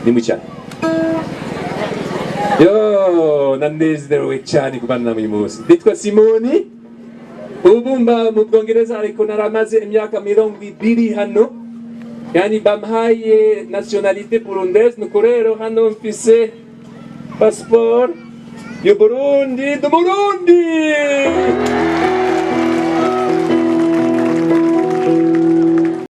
Nimwicara. Yo, nanezerewe cyane kubana namwe uyu munsi. Nitwa Simoni, ubu mba mu Bwongereza, ariko naramaze imyaka 20 hano. Yani bampaye nationalité burundaise, nuko rero hano mfise passeport y'u Burundi, ndi Burundi.